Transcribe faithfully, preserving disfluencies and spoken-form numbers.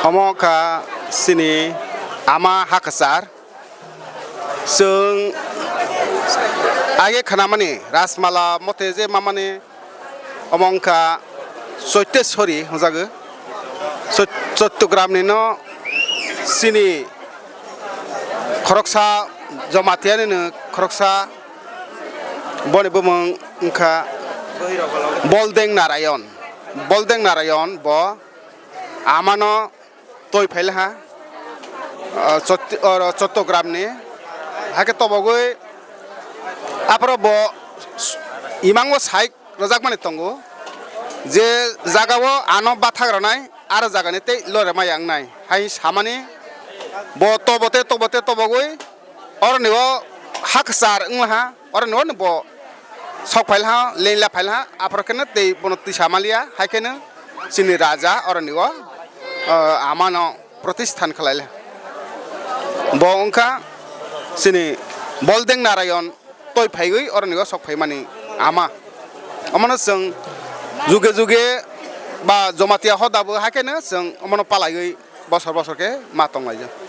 Omo wngkha chini ama ha kwchar. Chwng age khnamani Rajmala mote je mamani omo wngkha Choiteswari hwnjago. Chot-, Chottogramni no chini khoroksa Jamatia ni no khoroksa boni bumung wngkha Boldeng Narayon. Boldeng Narayon bo amano twi phaila ha, ah, Chott-, oro Chottogramni. Hakhe tobogwi aphoro bo imangbo sai rwjakmani tongo je jagao ano bathak rwnai aro jagani tei lorema yangnai hai samani bo tobote tobote tobogwi oroni o ha kwchar wnglaha, oroni o bo sok phailha, lengla phailha, aphoro kheno tei bono tisa maliya, hai kheno chini raja oroni o, ah, amano protisthan khlaila. Bo wngkha chini Boldeng Narayon twi phaiwi oroni o sok phaimani ama. Omono chwng juge juge ba Jamatia hodabo hai kheno chwng omono palaiwi bosor bosor khe ma tonglaijak.